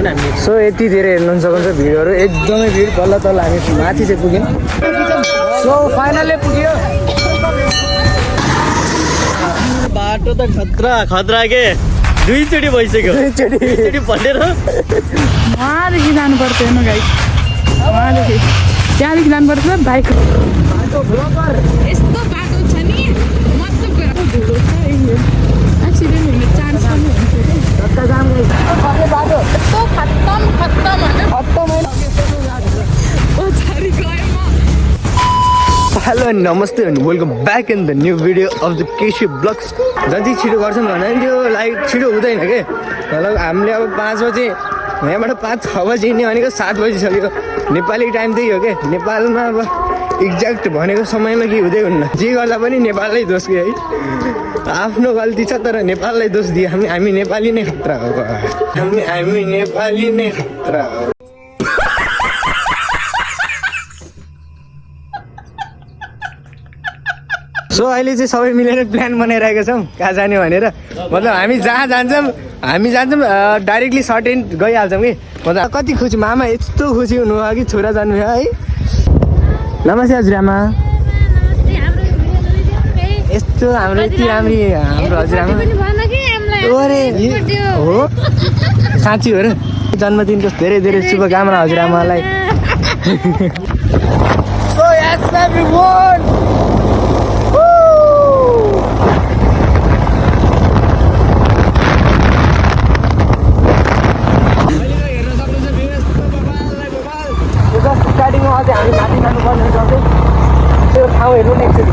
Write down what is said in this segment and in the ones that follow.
नि हामी। सो यति धेरै हेर्नु सक्नुहुन्छ भिडियोहरू एकदमै भिड बल्ल तल हामी माथि चाहिँ पुग्यौँ। सो फाइनल्ली पुग्यो। बाटो त खतरा के दुईचोटि भइसक्यो। दुईचोटि पल्टेर वहाँदेखि जानुपर्छ हेर्नु गाई, वहाँदेखि त्यहाँदेखि जानुपर्छ बाइक। यस्तो बाटो छ नि मतलब धुलो छ, एक्सिडेन्ट हुने चान्स पनि हुन्छ कि बाटो यस्तो खत्तम पछाडि गएँ म। हेलो नमस्ते and welcome back in the new video of the KC blogs. जति छिटो गर्छौँ भने त्यो लाइक छिटो हुँदैन के, मतलब हामीले अब 5 बजे यहाँबाट 5-6 बजी हिँड्ने भनेको 7 बजिसक्यो। नेपाली टाइम त्यही हो क्या, नेपालमा अब एक्ज्याक्ट भनेको समयमा के हुँदै हुन्न। जे गर्दा पनि नेपाललाई दोष कि है, आफ्नो गल्ती छ तर नेपाललाई दोष दियो। हामी नेपाली नै खतरा हो, हामी नेपाली नै खतरा हो। सो अहिले चाहिँ सबै मिलेर प्लान बनाइरहेको छौँ कहाँ जाने भनेर। मतलब हामी जहाँ जान्छौँ डाइरेक्टली सर्ट एन्ड गइहाल्छौँ कि। मतलब कति खुसी, मामा यस्तो खुसी हुनुभयो कि छोरा जानुभयो है। नमस्ते हजुरआमा। यस्तो हाम्रो यति राम्री हाम्रो हजुरआमा हो, साँच्ची हो र। जन्मदिनको धेरै धेरै शुभकामना हजुरआमालाई। सो यस एभ्रीवन, स्टार्टिङमा अझै हामी माथि जानुपर्ने हुन्छ त्यो ठाउँ हेर्नु नि एकचोटि।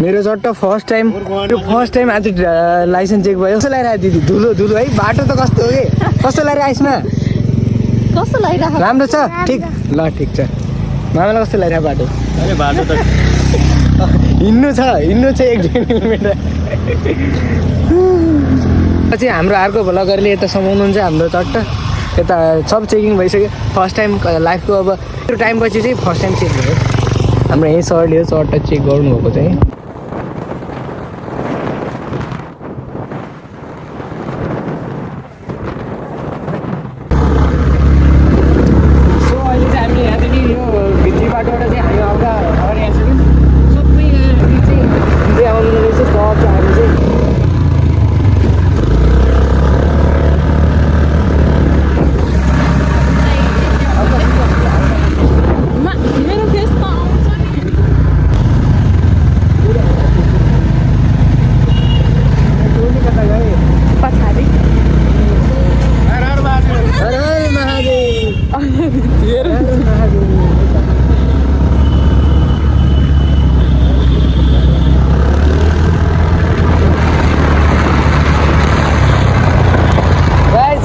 मेरो चट्ट फर्स्ट टाइम आज लाइसेन्स चेक भयो। कस्तो लगाइरहेको दिदी? धुलो है। बाटो त कस्तो हो कि, कस्तो लगाइरहेको आइसमा? कस्तो लागिरहेको? राम्रो छ, ठिक ल, ठिक छ। मामालाई कस्तो लगाइरहेको बाटो? अरे बाटो त हिँड्नु छ 1-2 किलोमिटर। चाहिँ हाम्रो अर्को भ्लगरले यता समाउनुहुन्छ हाम्रो चट्ट। यता सब चेकिङ भइसक्यो। फर्स्ट टाइम लाइफको अब त्यो टाइमपछि चाहिँ फर्स्ट टाइम चेक भयो। हाम्रो यहीँ सरले चट्ट चेक गर्नुभएको चाहिँ। सो अहिले चाहिँ हामीले यहाँदेखि यो भित्री बाटोबाट चाहिँ हामी अगाडि आइसक्यौँ। सबै चाहिँ आउनु रहेछ टप चाहिँ हामी चाहिँ। मेरो फेस त आउँछ नि पछाडि।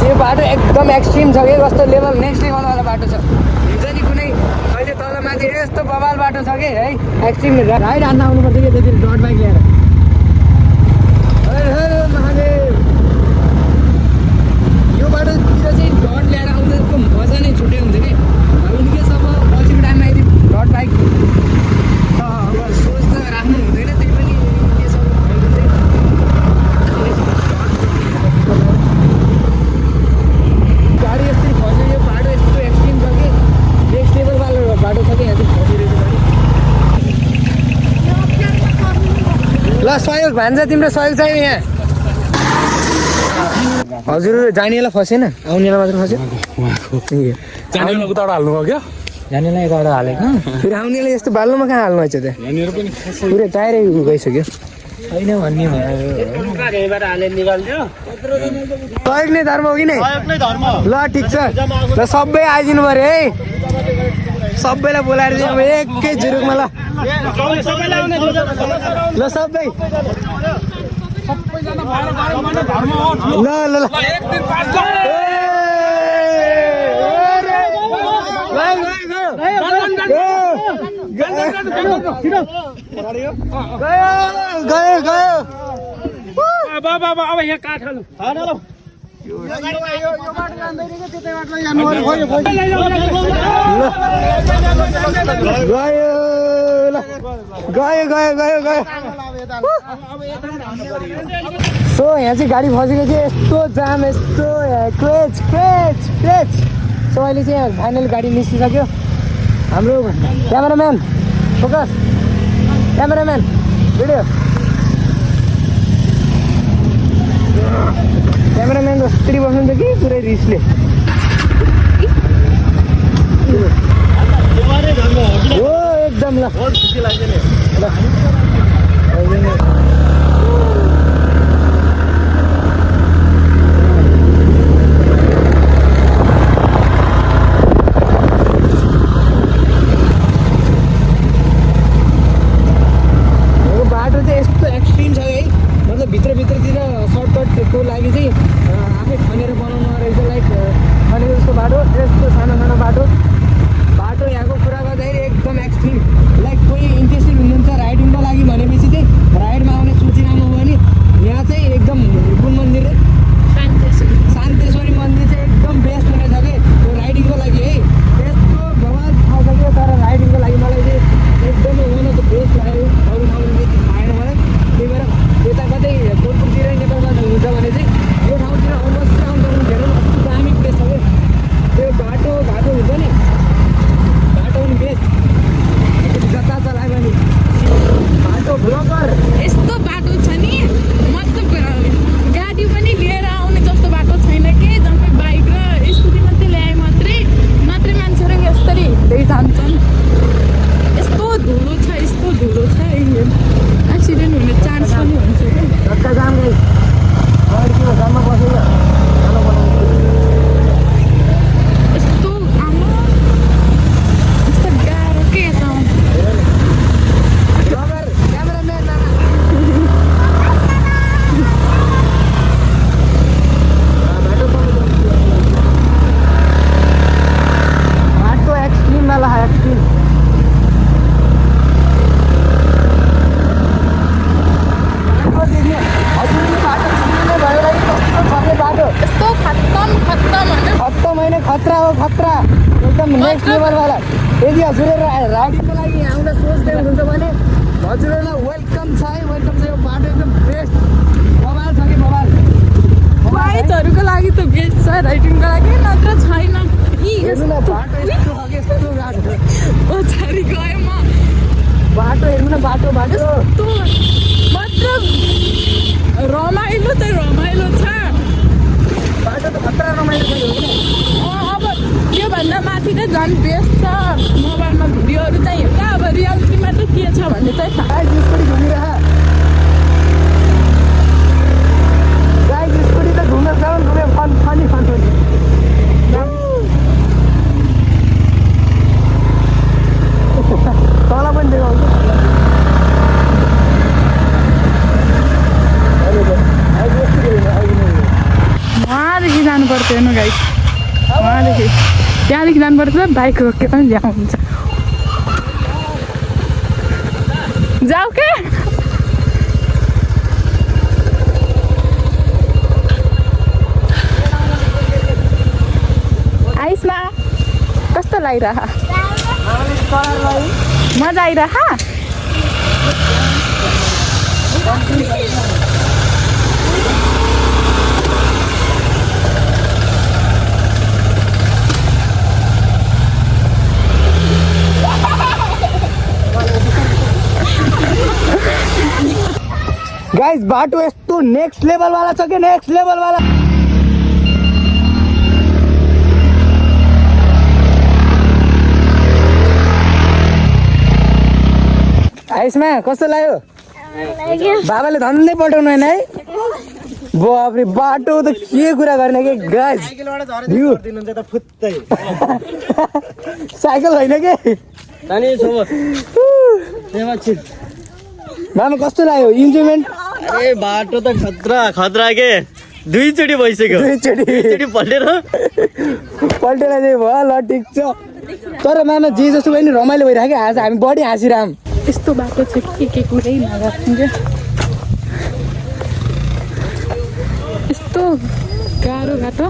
यो बाटो एकदम एक्सट्रिम छ कि, कस्तो लेभल नेक्स्ट लेभलवाला बाटो छ। हुन्छ नि कुनै अहिले तल माथि यस्तो बवाल बाटो छ कि है, एक्सट्रिम राइड हान्न आउनुपर्छ कि त्यसरी डट बाइक लिएर। यो बाटोतिर चाहिँ डट ल्याएर आउँदाको मजा नै छुट्टै हुन्छ कि। उनकै सब पछिको टाइममा यदि डट बाइक अब सोच त राख्नु हुँदैन, त्यही पनि के सब गाडी यस्तै खस्यो। यो बाटो यस्तो एक्सट्रिम छ कि, नेक्स्ट लेभलवाला बाटो छ कि यहाँ चाहिँ खसिरहेको गाडी। ल सहयोग भान्जा, तिम्रो सहयोग चाहियो यहाँ। हजुर जानेलाई फसेन, आउनेलाई मात्र फस्यो। जानेलाई उताबाट हाल्नुभयो क्या? जानेलाई यताबाट हालेको, फेरि आउनेलाई यस्तो बाल्नुमा कहाँ हाल्नु छ त? पुरै टायरै गइसक्यो। होइन भन्ने सहयोग नै धर्म हो कि नै? ल ठिक छ, ल सबै आइदिनु पऱ्यो है, सबैलाई बोलाएर चाहिँ अब एकै जुरुकमा। ल ल सबै ल ल ल गयो। बाबा अब यहाँ काठ हाल्नु। गयो। सो यहाँ चाहिँ गाडी फसेको चाहिँ यस्तो जाम यस्तो क्रेज क्रेज क्रेज सो अहिले चाहिँ यहाँ फाइनल गाडी निस्किसक्यो हाम्रो cameraman focus cameraman video cameraman जसरी बस्नुहुन्छ कि पुरै रिसले हो एकदम ल बहुत खुसी लाग्छ नि बाटो चाहिँ यस्तो एक्सट्रिम छ है मतलब भित्रतिर सर्टकटको लागि चाहिँ आफै खनेर बनाउनु रहेछ लाइक खनेको जस्तो बाटो यस्तो सानो सानो बाटो यहाँको कुरा गर्दाखेरि एकदम एक्सट्रिम लाइक कोही इन्ट्रेस्टेड हुनुहुन्छ राइडिङको लागि भनेपछि चाहिँ राइडमा आउने सोचिरहनु हो भने यहाँ चाहिँ एकदम कुन मन्दिर शान्तेश्वरी मन्दिर चाहिँ एकदम बेस्ट हुनेछ कि त्यो राइडिङको लागि है यस्तो भगवान् थाहा छ कि तर राइडिङको लागि मलाई चाहिँ एकदमै वान अफ द बेस्ट लाग्यो अरू ठाउँमा त्यति आएन मलाई त्यही भएर यता कतै कोटपुरतिरै नेपालमा हुन्छ भने चाहिँ यो ठाउँतिर अलमोस्ट आउनु धेरै कस्तो दामी प्लेस छ कि त्यो बाटो घाटो हुन्छ नि बाटो पनि बेस्ट जता चलायो भने बाटो ब्लकर यस्तो बाटो छ नि मतलब गाडी पनि लिएर आउने जस्तो बाटो छैन के जम्मै बाइक र स्कुटी मात्रै ल्याए मात्रै मान्छेहरू यस्तरी हिँड्दै जान्छन् यस्तो धुलो छ एक्सिडेन्ट हुने चान्स पनि हुन्छ क्या जता जाम गई अगाडि जाममा बसेर खाना बनाउनु यस्तो आमा यस्तो गाह्रो के यता क्यामेराम्यान बाटो एक्सट्रिम वाला एक्सट्रिम यस्तो खत्तम होइन खतरा हो खतरा एकदम नेक्स्ट लेभलवाला यदि हजुरहरू राइडिङको लागि आउन सोच्दै हुनुहुन्छ भने हजुरहरूलाई वेलकम छ यो बाटो एकदम बेस्ट बबाल छ कि बबाल बाइकहरूको लागि त बेस्ट छ राइडिङको लागि नत्र छैन हेर्नु न बाटो यस्तो छ कि यस्तो बाटो पछाडि गएँ म बाटो हेर्नु न बाटो यस्तो मतलब रमाइलो त रमाइलो छ बाटो त खतरा रमाइलो छ अब त्योभन्दा माथि त झन् बेस्ट छ मोबाइलमा भिडियोहरू चाहिँ हेर्छ अब रियालिटीमा चाहिँ के छ भन्ने चाहिँ थाहा गाइस स्कुटी त घुमेर जाउँ फनी तल पनि देखाउँछु उहाँदेखि जानुपर्छ हेर्नु गाई उहाँदेखि त्यहाँदेखि जानुपर्छ बाइक रोकेर पनि ल्याउ हुन्छ जाऊ के आइसमा कस्तो लागिरह मजा आइरह गाइस बाटो यस्तो नेक्स्ट लेभलवाला छ कि नेक्स्ट लेभलवाला आइसमा कस्तो लाग्यो बाबाले धन्दै पल्टाउनु होइन है बाफ्रे बाटो त के कुरा गर्ने कि गाइस साइकल होइन के मामा कस्तो लाग्यो इन्जोयमेन्ट ए बाटो त खतरा के दुईचोटि भइसक्यो दुईचोटि पल्टेर चाहिँ भयो ल ठिक छ तर मामा जे जस्तो पनि रमाइलो भइरहेको आज हामी बढी हाँसिरहौँ यस्तो बाटो छ के कुरै नगर्छ यस्तो गाह्रो बाटो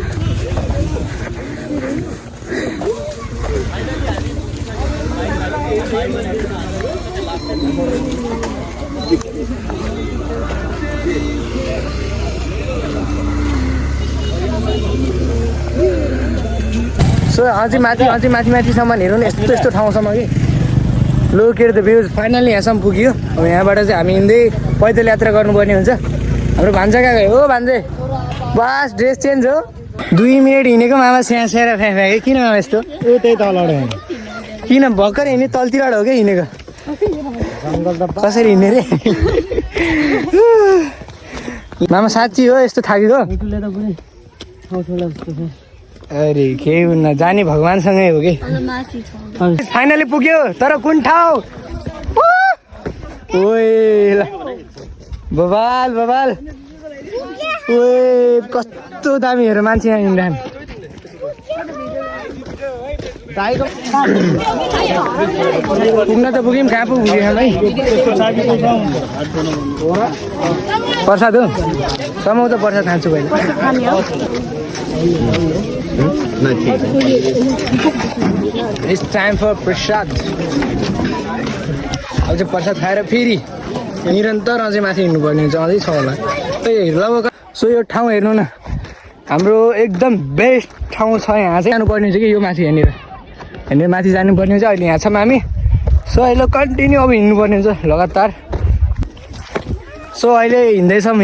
सो अझै माथिसम्म हेरौँ न यस्तो ठाउँसम्म कि look at the views finally यहाँसम्म पुग्यो अब यहाँबाट चाहिँ हामी हिँड्दै पैदल यात्रा गर्नुपर्ने हुन्छ हाम्रो भान्जा कहाँ गयो हो भान्जे बस ड्रेस चेन्ज हो 2 मिनट हिँडेको मामा स्याहार फ्याँके किन मामा यस्तो त्यही तलबाट किन भर्खर हिँड्ने तलतिरबाट हो क्या हिँडेको कसरी हिँड्ने रे मामा साँच्ची हो यस्तो थाकेको अरे केही हुन्न जाने भगवान्सँगै हो कि फाइनली पुग्यो तर कुन ठाउँ ओए बबाल ओए कस्तो दामीहरू मान्छे यहाँ हिँड्दा पुग्न त पुग्यौँ कहाँ पुग्यो भाइ प्रसाद हो समाउ त प्रसाद खान्छु भाइ इट्स टाइम फर प्रसाद अब चाहिँ प्रसाद खाएर फेरि निरन्तर अझै माथि हिँड्नुपर्ने हुन्छ अझै छ होला त्यही लगभग सो यो ठाउँ हेर्नु न हाम्रो एकदम बेस्ट ठाउँ छ यहाँ चाहिँ जानुपर्ने हुन्छ कि यो माथि यहाँनिर माथि जानुपर्ने हुन्छ अहिले यहाँ छौँ हामी सो अहिले कन्टिन्यू अब हिँड्नुपर्ने हुन्छ लगातार सो अहिले हिँड्दैछौँ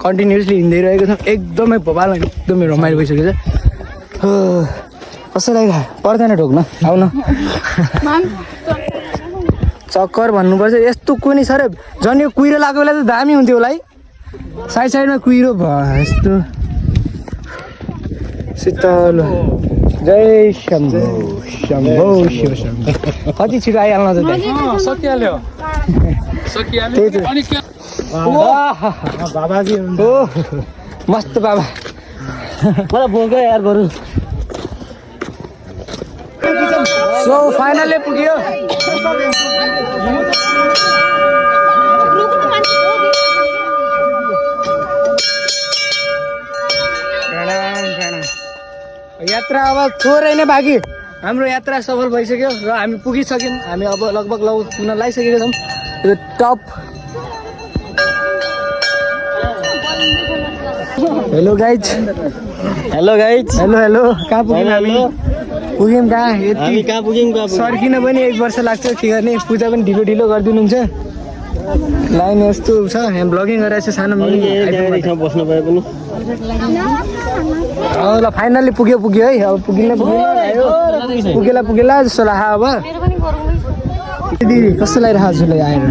कन्टिन्युसली हिँड्दै रहेको छौँ एकदमै भोपाल एकदमै रमाइलो भइसकेको छ कस्तो लाग्यो पर्दैन ढोक्न आउन चक्कर भन्नुपर्छ यस्तो कुनै सर झन् यो कुहिरो लगाएको बेला त दामी हुन्थ्यो होला है साइडमा कुहिरो भयो यस्तो शीतल जय शम्भो शम्भो शिव शम्भो कति छिटो आइहाल्न त सकिहाल्यो बाबाजी हो मस्त बाबा मलाई बोक्यो यार बरु सो फाइनली पुग्यो यात्रा अब थोरै नै बाँकी हाम्रो यात्रा सफल भइसक्यो र हामी पुगिसक्यौँ हामी अब लगभग पुग्न लागिसकेका छौँ यो टप हेलो गाइज हेलो कहाँ पुग्यौँ हामी पुग्यौँ कहाँ हामी कहाँ पुग्यौँ सर्किन पनि 1 वर्ष लाग्छ के गर्ने पूजा पनि ढिलो गरिदिनुहुन्छ लाइन यस्तो छ यहाँ ब्लगिङ गरेर चाहिँ सानो बस्नु पाए पनि ल फाइनल्ली पुग्यो है अब पुगेला जस्तो लाग्छ अब दिदी कस्तो लागिरहेको हजुरलाई आएर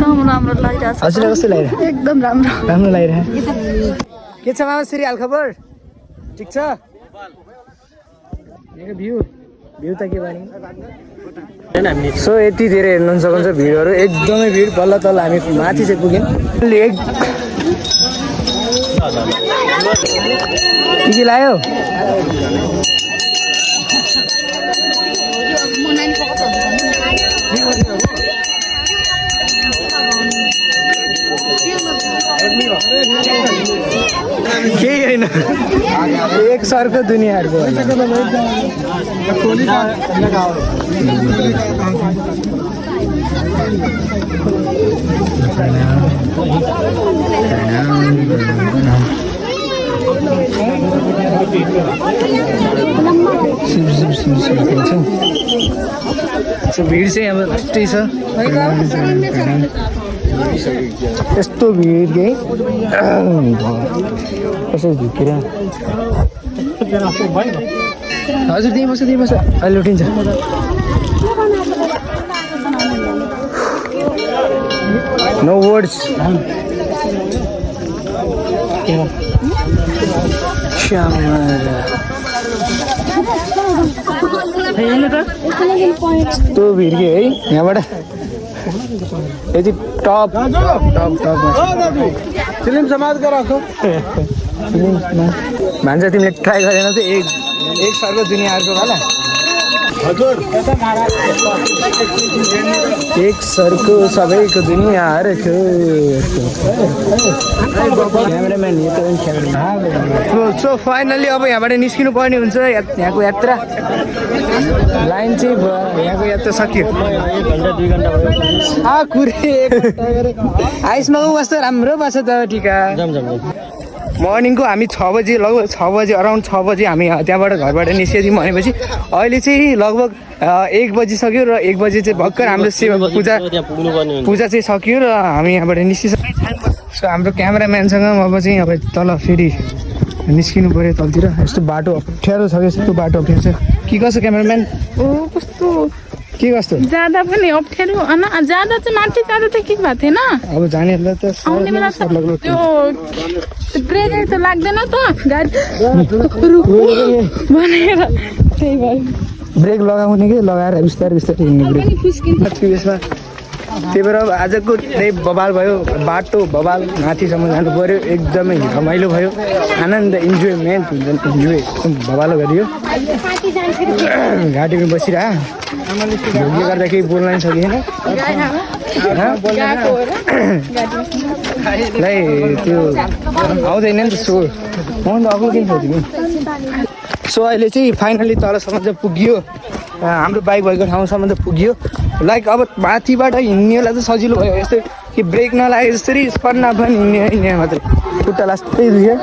हजुरलाई कस्तो लागिरहेको एकदम राम्रो लागिरहेको के छ मामा श्री हालखबर ठिक छ भ्यू त के भने सो यति धेरै हेर्नु सक्नुहुन्छ भिडहरू एकदमै भिड बल्ल तल हामी माथि चाहिँ पुग्यौँ के लाग्यो केही होइन एक सरको दुनियाँहरूको भिड चाहिँ अब यस्तै छ यस्तो भिड के कसरी झुकेर हजुर त्यहीँ बस्छ अहिले उठिन्छ नो वर्ड्स यस्तो भिड के है यहाँबाट यति टप फिल्म समाजको राखो भान्जा तिमीले ट्राई गरेन त एक सरको दुनियाँहरूको होला एक सरको सबैको दुनियाँहरूको क्यामेराम्यान सो फाइनल्ली अब यहाँबाट निस्किनु पर्ने हुन्छ यहाँको यात्रा लाइन चाहिँ भयो यहाँको यात्रा सक्यो 1 घन्टा 2 घन्टा भयो कुरे आइसमा कस्तो राम्रो बस्छ त टिका मर्निङको हामी 6 बजी लगभग 6 बजी अराउन्ड 6 बजी हामी त्यहाँबाट घरबाट निस्कियौँ भनेपछि अहिले चाहिँ लगभग 1 बजिसक्यो र 1 बजी चाहिँ भर्खर हाम्रो त्यहाँ पुग्नु पर्ने हुन्छ पूजा चाहिँ सक्यो र हामी यहाँबाट निस्किसक्यौँ सो हाम्रो क्यामेराम्यानसँग अब चाहिँ अब तल फेरि निस्किनु पऱ्यो तलतिर यस्तो बाटो अप्ठ्यारो छ कि यस्तो बाटो अप्ठ्यारो छ के कसो क्यामेराम्यान ओ कस्तो के कस्तो जाँदा पनि अप्ठ्यारो होइन जाँदा चाहिँ माथि जाँदा त के भएको थिएन अब जानेहरूलाई त आउने बेला त त्यो ब्रेक त लाग्दैन त गाडी भनेर त्यही भयो ब्रेक लगाउने कि लगाएर बिस्तारै बिस्तारै हिँड्ने ब्रेक पनि फुस्किन्छ त्यसमा त्यही भएर अब आजको त्यही बवाल भयो बाटो बवाल माथिसम्म जानु पऱ्यो एकदमै रमाइलो भयो आनन्द इन्जोयमेन्ट हुन्छ इन्जोय एकदम बवालो गरियो गाडीमा बसिरह भोग्यो गर्दा केही बोल्न नि सकिएन लाई त्यो आउँदैन नि त स्वर म त अघि किन सोध्छु सो अहिले चाहिँ फाइनली तलसम्म चाहिँ पुग्यो हाम्रो बाइक भएको ठाउँसम्म त पुग्यो लाइक अब माथिबाट हिँड्नेलाई त सजिलो भयो यस्तै कि ब्रेक नलागे जसरी स्पन्ना पनि हिँड्ने मात्रै खुट्टा लास्टै दुख्यो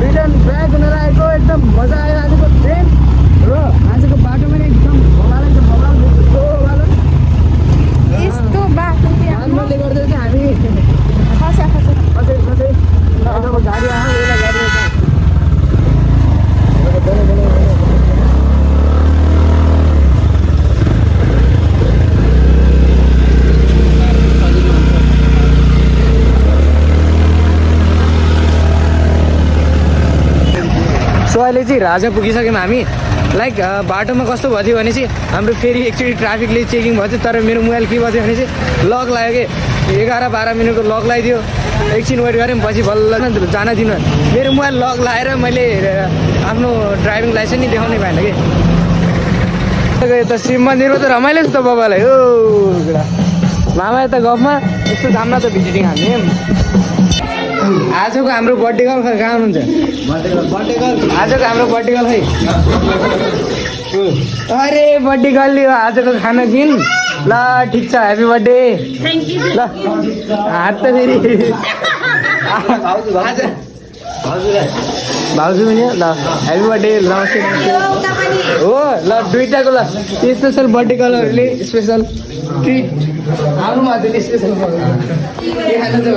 रिटर्न ब्याक हुन लागेको एकदम मजा आयो आजको ट्रेन र आजको बाटो पनि एकदम भवालै छ भवाल यस्तो बाटो आन्दोलनले गर्दा चाहिँ हामी खसा कसै अब गाडी आयो एउटा गाडी सो अहिले चाहिँ राजा पुगिसक्यौँ हामी लाइक बाटोमा कस्तो भयो थियो भने चाहिँ हाम्रो फेरि एकचोटि ट्राफिकले चेकिङ भयो थियो तर मेरो मोबाइल के भयो थियो भने चाहिँ लक लाग्यो कि 11-12 मिनटको लक लगाइदियो एकछिन वेट गऱ्यौँ पछि बल्ल जान दिन मेरो मोबाइल लक लगाएर मैले आफ्नो ड्राइभिङ लाइसेन्स नि देखाउनै भएन कि यता शिव मन्दिरमा त रमाइलो छ त बाबालाई हो मामा यता गफमा यस्तो दाममा त भिजिटिङ हामी आजको हाम्रो बर्थडे गर्ल खै कहाँ हुनुहुन्छ आजको हाम्रो बर्थडे गर्ल खै अरे बर्थडे गर्ल आजको खाना किन ल ठिक छ ह्याप्पी बर्थडे ल हात त फेरि भाउजू पनि ल ह्याप्पी बर्थडे नमस्ते हो ल दुइटाको ल स्पेसल बर्थडे गर्लहरूले स्पेसल ट्रिट आउनु भएको थियो स्पेसल के खानु छ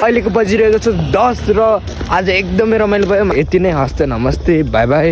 अहिलेको बजिरहेको छ 10 र आज एकदमै रमाइलो भयो यति नै हस्ते नमस्ते बाई बाई